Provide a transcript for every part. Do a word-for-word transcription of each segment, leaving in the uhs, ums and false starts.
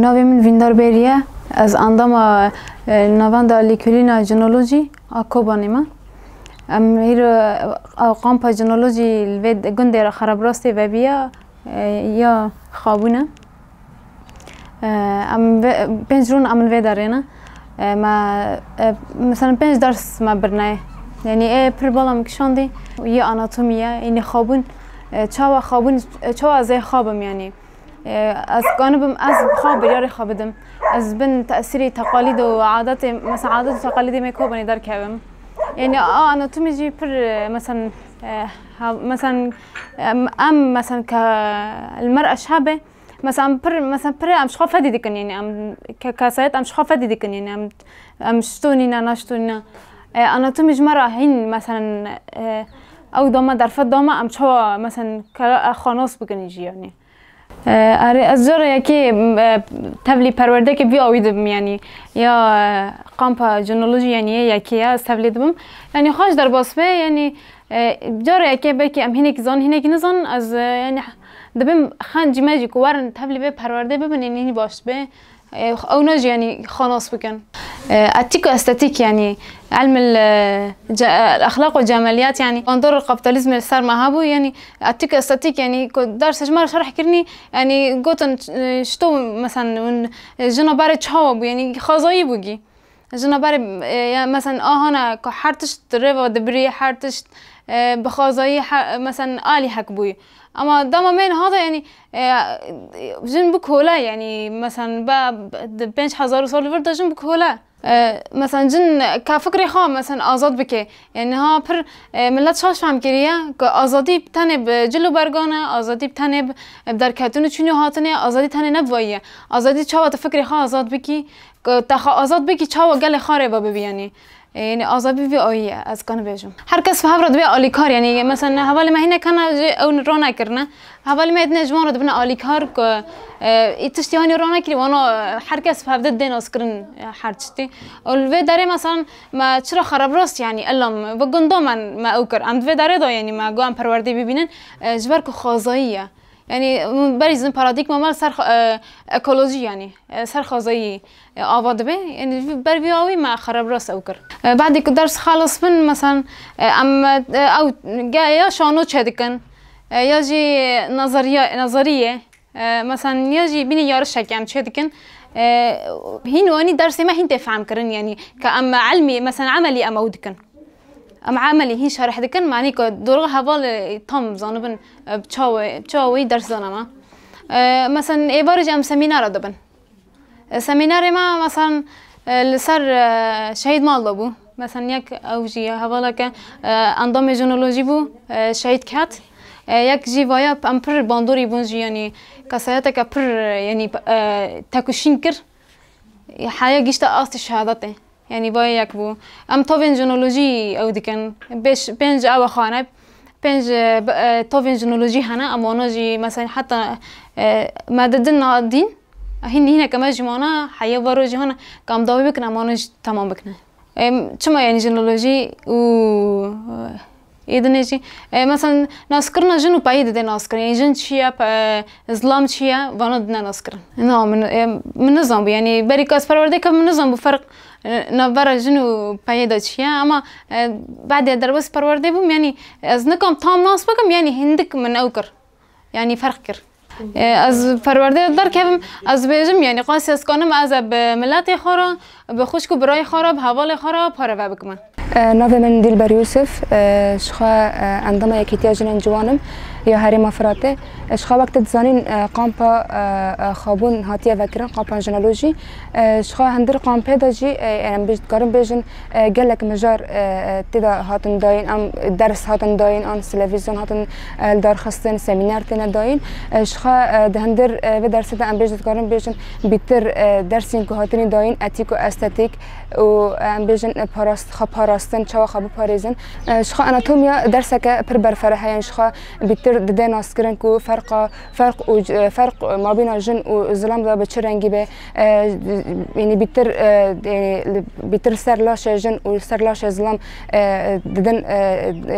Navê min Vîndar Bêrî ye. Ez endama, e, Navenda Lêkolîna Jinolojî a Kobanê me. Em îro, e, kampa jinolojî li vê gundê re Xerabrastê vebiya, e, ya xabûn e. E, em ve, pênc rûn em li vê derê ne. E, me, e, mesela pênc ders me birnayê. Yanî ê pir bala min kişandî, yê anatomî ye, yanî xabûn, e, çawa xabûn, e, çawa ez ê xabim yanî. E, ez kanibim, ez bi xwe biryarê xwe bidim. Ez bin tesîrê teqalîd û adetê, mesela adet û teqalîdê me Kobanê derkevim. Yanî a anatomî jî pir, e, mesela, e, ha, mesela, em, em, mesela ke li mer eşhebê, mesela em pir, mesela pir em ji xwe fedî dikin, yanî em ke kesayet em ji xwe fedî dikin, yanî em, em ştonîne, naştonîne. E, anatomî ji me re hîn, mesela, e, ew dama derfet dama em çawa, mesela, kara, e, xwe nas bikin jî, yanî. E, erê, ez cara yekê, e, tevlî perwerdekê vî awî dibim, yanî ya, e, kampa jinolojî, yanî yê yekê ya ez tevlî dibim. Yanî xweş derbas be, yanî, e, cara yekê belkî em hinekî zan, hinekî nizan, ez, e, yanî dibim xencî me jî ku werin tevlî vê perwerdê bibin, yanî hîn baş be. E, ew ne jî, yanî xwe nas bikin. E, etîk û estetîk, yanî ilmil, e, ce-, e, exlaq û cemeliyat, yanî bandor kapitalizmê li ser me hebû, yanî etîk û estetîk, yanî ku dersê ji me re şerh kirinî, yanî gotin, e, şito, mesela, hûn, e, jina berê çawa bû, yanî xwezayî bû gî. Jina berê, e, ya, mesela, a hana ku her tişt rêva dibirî, her tişt, e, bi xwezayî, he-, mesela, alî hek bûyî. Ama dema me niha de, yanî, e, jin bi kola, yanî, mesela, be, be, di pênc hezar sal vir de jin bi kola. E, mesela, jin ka fikrê xwe, mesela, azad bike. Yanî, niha pir, e, millet şaş fehm kiriye ku azadî tenê bi cil û bergan e, azadî tenê bi, bi derketin û çûnî û hatinê, azadî tenê ne bi vayî ye. Azadî çawa tu fikrê xwe azad bikî, ku te xwe azad bikî, çawa gelê xwe rê ve bibî, yanî. E, yanî azadî vî awî ye, ez kanî bêjim. Her kes bi hev re divê alîkar, yanî mesela hevalê me hinek hene jî ew ronekirine. Hevalê me dine ji wan re dibine alîkar ku, e, î tiştî hanî ronekirî, wana, e, her kes bi hev de dê naskirin, e, her tiştî. Û li vê derê mesela me çira xerabrast, yanî elam bi gunda me, me ew kir. Em di vê derê de, yanî me got em perwerdê bibînin, e, ji ber ku xwezayî ye. Yanî, berî zin paradîgma me ser, e, ekolojî, yanî, e, ser xwezayî, e, ava dibe. Yanî, ber vî awî me xerabrast ew kir. E, badî ku ders xelas bin, mesela, e, em, e, ew ge-, ya şano çêdikin, e, ya jî nazariya, nazarî ye. E, mesela, ya jî bînî yarişekê em çêdikin. E, hîn wanî dersê me hîn tê fehm kirin, yanî, ke em ilmî, mesela, emelî em ew dikin. Em emelî hîn şerh dikin, manî ku dorê heval, e, tam zanibin, e, çawa, çawa wî ders zana me. E, mesela êvarê jî em semînara dibin. E, semînerê me, mesela, e, li ser, e, Şehîd Mallo bû. Mesela yek ew jî hevaleke, e, endamê jinolojî bû, e, şehîd ket. E, yek jî vaya em pir bandorî bûn jî, yanî kesayeteke pir, e, yanî, e, tekuşîn kir. Heya gişte astê şehadetê. Yanî vayê yek bû. Em tovên jinolojî ew dikin. Beş, pênc ew xane, pênc, e, b-, e, tovên jinolojî hene. Em wana jî mesela heta, e, me didin nadîn. Hîn, hîneke me ji wana heya varo jî hene. Ka em dawî bikin, em wana jî temam bikine. Em, çima yanî jinolojî û, e, Ê dinê jî, e, mesela naskirina jin û peyê dide naskirin. Yanî jin çi ye, pe-, zilam çi ye, vana dine naskirin. Na, min, e, min nizanbû. Yanî berî ku ez perwerdê kevim min nizanbû ferq, e, navbera jin û peyê de çi ye. Ama, e, badê derbasî perwerdê bûm, yanî ez nikam tam nas bikim, yanî hindik min ew kir. Yanî ferq kir. E, ez perwerdê derkevim, ez bêjim, yanî qasî ez kanim, ez ê bi miletê xwe re, bi xwişk û birayê xwe re, bi hevalê xwe re pare vebikime. E, navê min Dilber Yusuf, e, ji xwe, e, endama Yekîtiya Jinên Ciwan im ya Herêma Firatê. E, ji xwe wek te dizanîn, e, kampa, e, e, xabûn hatiye vekirin, kampa jinolojî. E, ji xwe hundir kampê de jî, e, em bêj-, dikarin bêjin, e, gelek mijar, e, e, tê de hatin dayîn, em ders hatin dayîn, an televîzyon hatin, e, lidarxistin, semîner têne dayîn. E, ji xwe, e, di hundir, e, vê dersê de em bêjin, dikarin bêjin, bîtir, e, dersên ku hatinî dayîn, etîk û estetîk û, e, em bêjin, e, parast-, xwe parastin, çawa xwe biparêzin. E, ji xwe anatomiya derseke pir berfereh e, yanî ji xwe bîtir dide naskirin ku ferqa, ferq û c-, ferq mabîna jin û zilam de bi çi rengî be, e, yanî bîtir, e, yanî li, bîtir ser laşê jin û ser laşê zilam, e, didin, e,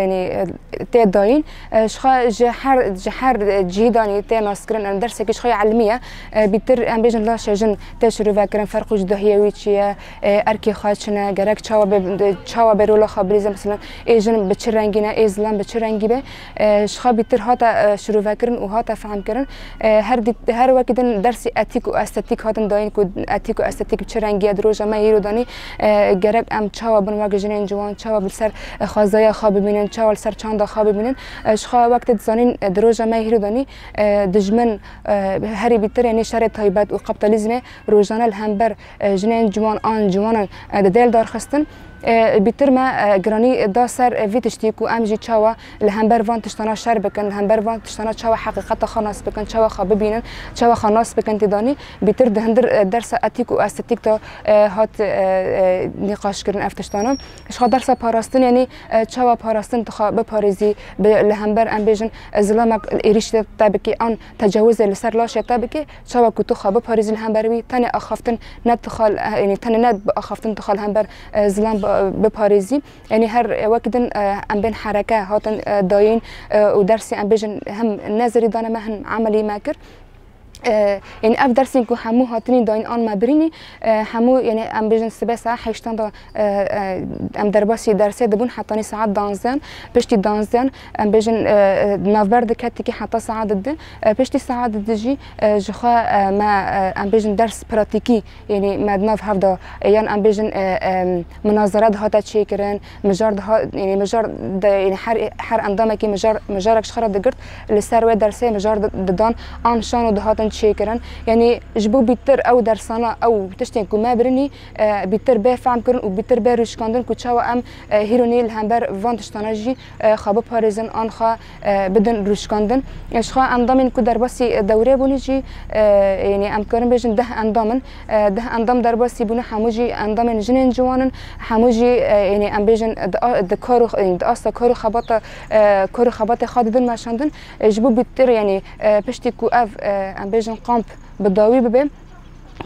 yanî, e, tê dayîn. E, ji xwe ji her, ji her cihî danî tê naskirin, em dersekî ji xwe ya ilmî ye. E, bîtir em bêjin laşê jin tê şirove kirin, ferq û cudahiyê wî çi ye, e, erkê xwe çi ne, gerek çawa bê, çawa bê rola xwe bilîze, mesela ê jin bi çi rengî ne, ê zilam bi çi rengî be. E, ji xwe bîtir hate, e, şirove kirin û hate fehm kirin. E, her dî-, her wekî din dersî etîk û estetîk hatin dayîn ku etîk û estetîk bi çi rengî ye di roja me îro danî, e, gerek em çawa bin wek jinên ciwan, çawa li ser, e, xwezaya xwe bimînin, çawa li ser çanda xwe bimînin. E, ji xwe wek tê dizanîn, e, di roja me îro danî, e, dijmin, e, herî bîtir, yanî şerê taybet û kaptalîzmê rojane li hember, e, jinên ciwan an ciwanan, e, dide li dar xistin. E, bîtir me, e, giranî da ser, e, vî tiştî ku em jî çawa li hember van tiştana şer bikin, li hember van tiştana çawa heqîqeta xwe nas bikin, çawa xwe bibînin, çawa xwe nas bikin tê danî. Bîtir di hundir, e, dersa etîk û estetîk de, e, hat, e, e, nîqaş kirin ev tiştana. Ji xwe dersa parastin, yanî, e, çawa parastin tu xwe biparêzî, bi, li hember em bêjin, e, zilamek êrîş te bikî an tecawizê li ser laşê te bikî, çawa ku tu xwe biparêzî li hember wî, tenê axaftin ne tu xwe, e, yanî tenê ne bi axaftin tu xwe li hember, e, zilam bi, biparêzî. Yanî her, e, wekî din, e, em bên hereke hatin, e, dayîn, e, û dersî em bêjin hem nezerî dane me hem emelî me kir. E, yanî ev dersên ku hemû hatinî dayîn an me birînî, e, hemû, yanî em bêjin sibê saet heştan de, e, e, em derbasî dersê dibûn hetanî saet danzdehan, piştî danzdehan em bêjin, e, e, navber diketikî heta saet di. E, piştî saet di jî, e, ji xwe, e, me, e, em bêjin ders pratîkî, yanî me di nav hev de, e, yan em bêjin, e, e, minazere dihate çêkirin, mijar diha-, yanî mijar de, yanî her, her endamekî mijar, mijarek ji xwe re digirt, li ser wê dersê mijar di-, didan, an şano dihatin çêkirin. Yanî ji bo bîtir ew dersana, ew tiştên ku me birinî, e, bîtir bê fehm kirin û bîtir bê rûşkandin ku çawa em, e, hîronî li hember van tiştana jî, e, xwe biparêzin an xwe, e, bidin rûşkandin. E, ji xwe endamên ku derbasî, e, dewrê bûne jî, e, yanî em karin bêjin deh endam in. E, deh endam derbasî bûne, hemû jî endamên jinên ciwan in. Hemû jî, e, yanî em bêjin di a-, di kar û x-, yanî di asta kar û xebata, e, kar û xebatê xwe didin meşandin. E, ji bo bîtir, yanî, e, piştî ku ev, e, em bêjin kamp bi dawî bibe,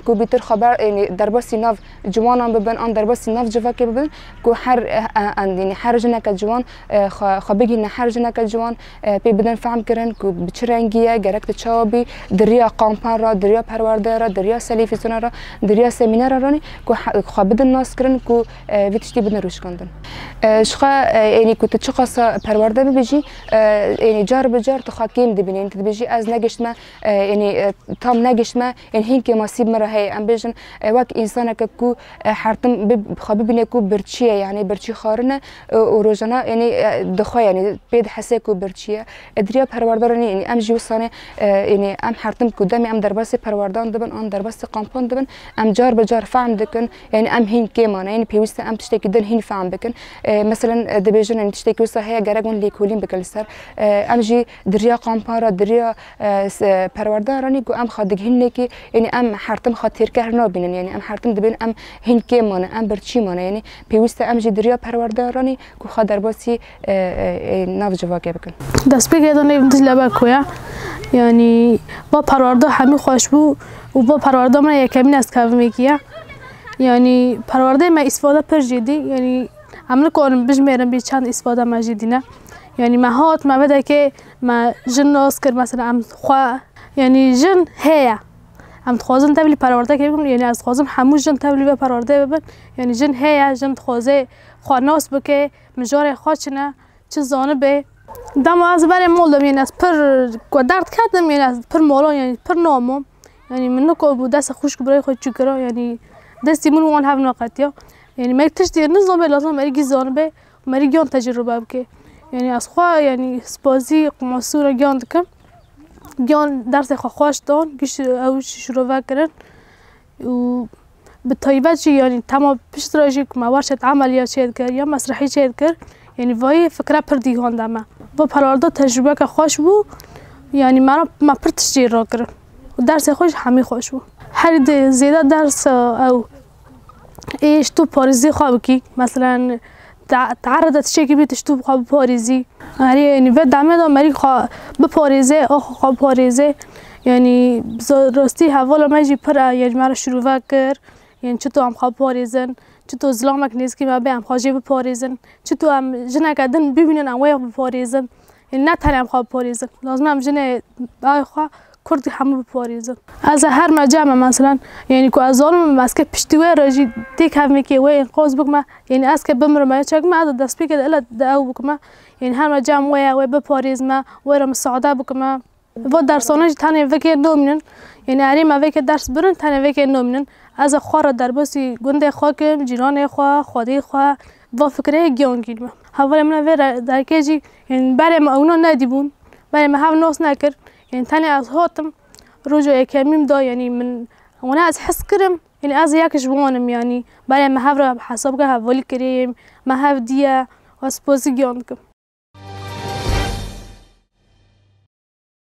ku bîtir xeber, yanî derbasî nav ciwanan bibin, an derbasî nav civakê bibin, ku her, e, e, yanî her jineke ciwan, e, xwe, xwe bigihîne her jineke ciwan, e, pê bidin fehm kirin ku bi çi rengî ye, gerek tu çawa bî, di riya kampan re, di riya perwerdeyê re, di riya selefîzona re, di riya semînera ranî, ku he-, xwe bidin nas kirin ku, e, vî tiştî bidin rûşkandin. E, ji xwe, e, yanî ku tu çiqasa perwerde bibî jî, e, yanî car bi car tu xwe kêm dibînî. Yanî tu dibêjî ez negiştime, e, yanî, e, tam negiştime, yanî hîn kêmasî bi min re heye. Em bêjin, e, wek însaneke ku, e, her tim bi-, xwe bibîne ku birçî ye, yanî birçî xwarin e, e, û rojana, yanî, e, dixwe, yanî pê dihese ku birçî ye. E, di riya perwerdaranî, yanî em jî wisanê, e, yanî em her tim ku demê em derbasê perwerdan dibin, an derbasê kampan dibin, em car bi car fehm dikin, yanî em hîn kêm mane, yanî pêwîst e em tiştekî din hîn fehm bikin. E, meselen, e, dibêjin, yanî tiştekî wisa heye, gerek hûn lêkolîn bikin li ser. E, em jî di riya kampan re, di riya, e, s-, e, perwerdan ranî ku em xwe digihînin ki, yanî em her tim xwe têrkeh nabînin, yanî em her tim dibên em hîn kêm mane, em birçî mane, yanî pêwîst e em jî di riya perwerdan ranî ku xwe derbasî, e, e, e, nav civakê bikin. Destpêkê de nêvin Dicle Beko ye. Yanî va perwerda hemî xweş bû û va perwerda min yekemîn ez kevimekî ye. Yanî perwerdeyê me îsfade pir jêdî, yanî em nikarin bijmêrin bî çend îsfade me jêdî ne. Yanî me hat, me vedekê me jin nas kir, mesela em xwe, yanî jin heye. Em dixwazin tevlî perwerdekê bikin, yanî ez dixwazim hemû jin tevlî vê perwerdeyê bibin. Yanî jin heye, jin dixwaze xwe nas bike, mijarê xwe çi ne, çi zanibe. Dema ez berê mol de bûm, yanî ez pir ku derd ketim, yanî ez pir mala, yanî pir namam. Yanî min nikabû dest xwişk birayê xwe çi kira, yanî destî min wan hev neqetiya. Yanî me tiştê nizanibe, lazim merî gî zanibe, merî giyan tecrûbe bike. Yanî ez xwe, yanî spasî qumasûra giyan dikim. Giyan dersê xwe xweş dan, giş ew şirove kirin. Û bi taybet jî, yanî tema pişt re jî ku me werşet emeliyat çêdikir ya mesrehî çêdikir, yanî vayî fikre pir dîhan de me. Va perwarda tecrûbeke xweş bû, yanî me re, me pir tişt jê rakirin. Û dersê xwe jî hemî xweş bû. Herî de zêde ders, e, ew ê ji tu parêzî xwe bikî. Meselen, Te-, teeride tiştekî bî, tu ji tu xwe biparêzî. Erê, yanî vê demê de merî xwe biparêze, axa xwe biparêze. Yanî, bi rastî hevala me jî pir e, yanî me re şirove kir. Yanî çito em xwe biparêzin, çito zilamek nêzikî me bê em xwe jê biparêzin, çito em jineke din bibînin em wê biparêzin. Yanî ne tenê em xwe biparêzin. Lazim e em jinê dayê xwe Kurd hemû biparêzin. Ez ê her me cem e, meselen, yanî ku ez zalim im, ez ke piştî wê re jî têkevim, wê înqaz bikime. Yanî ez ke bimirim, ez çekime, ez ê destpêkê de ile de ew bikime. Yanî her me cem wê ye, wê biparêzime, wê re misaade bikime. Va dersane jî tenê vekê namînin. Yanî erê me vekê ders birin, tenê vekê namînin. Ez ê xwe re derbasî gundê xwe kim, cîranê xwe, xwedê xwe, va fikrê giyan gînime. Hevalê min ve re-, derkê jî, yanî berê me ewna nedîbûn. Berê me hev nas nekir. Yanî tenê ez hatim, roja yekemîm da, yanî min, wana ez his kirim, yanî ez yek ji wan im, yanî berê me hev re hesab ke hevalî kirê, me hev diye, ez spasî giyan dikim.